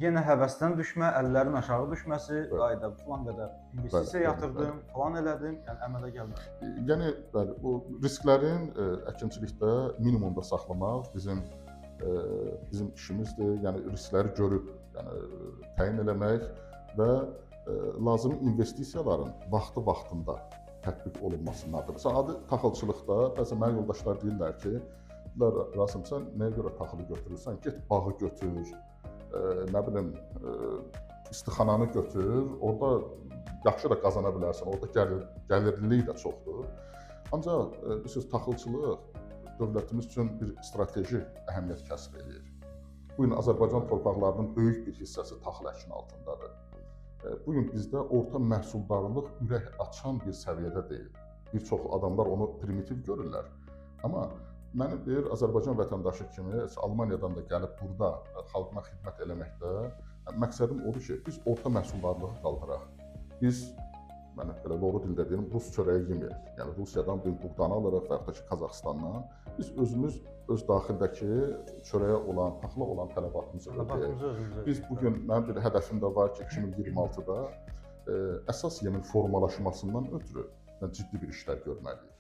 Yenə həvəsdən düşmə, əllərin aşağı düşməsi, Bəli. ayda falan qədər investisiya Bəli, bəli, yatırdım, falan elədim, yəni əmələ gəlmədi. Yəni bəli, bu risklərin əkinçilikdə minimumda saxlamaq bizim bizim işimizdir. Yəni riskləri görüb, yəni təyin eləmək və lazımi investisiyaların vaxtı-vaxtında tətbiq olunmasındadır. Məsələn, adi taxılçılıqda bəzən mənim yoldaşlar deyirlər ki, deyirlər, Rasim, sən nəyə görə taxılı götürürsən? Get bağı götür, nə bilim, istixananı götür, orada yaxşı da qazana bilərsən, orada gəlirlilik də çoxdur. Ancaq bilirsiniz, taxılçılıq dövlətimiz üçün bir strateji əhəmiyyət kəsb eləyir. Bu gün Azərbaycan torpaqlarının böyük bir hissəsi taxıl əkini altındadır. Bu gün bizdə orta məhsuldarlıq ürək açan bir səviyyədə deyil. Bir çox adamlar onu primitiv görürlər. Amma mənim bir Azərbaycan vətəndaşı kimi Almaniyadan da gəlib burada xalqına xidmət eləməkdə məqsədim odur ki, biz orta məhsuldarlığı qaldıraq. Biz, mən belə doğru dildə deyim, rus çörəyi yeməyək. Yəni Rusiyadan bir buğdanı alırıq və yaxud da ki, Qazaxıstandan. Biz özümüz öz daxildəki çörəyə olan, taxıla olan tələbatımızı ödəyək. Tələbatımızı özümüz Biz ödəyək. bu gün mənim bir hədəfim də var ki, 2026-da əsas yemin formalaşmasından ötürü ciddi bir işlər görməliyik.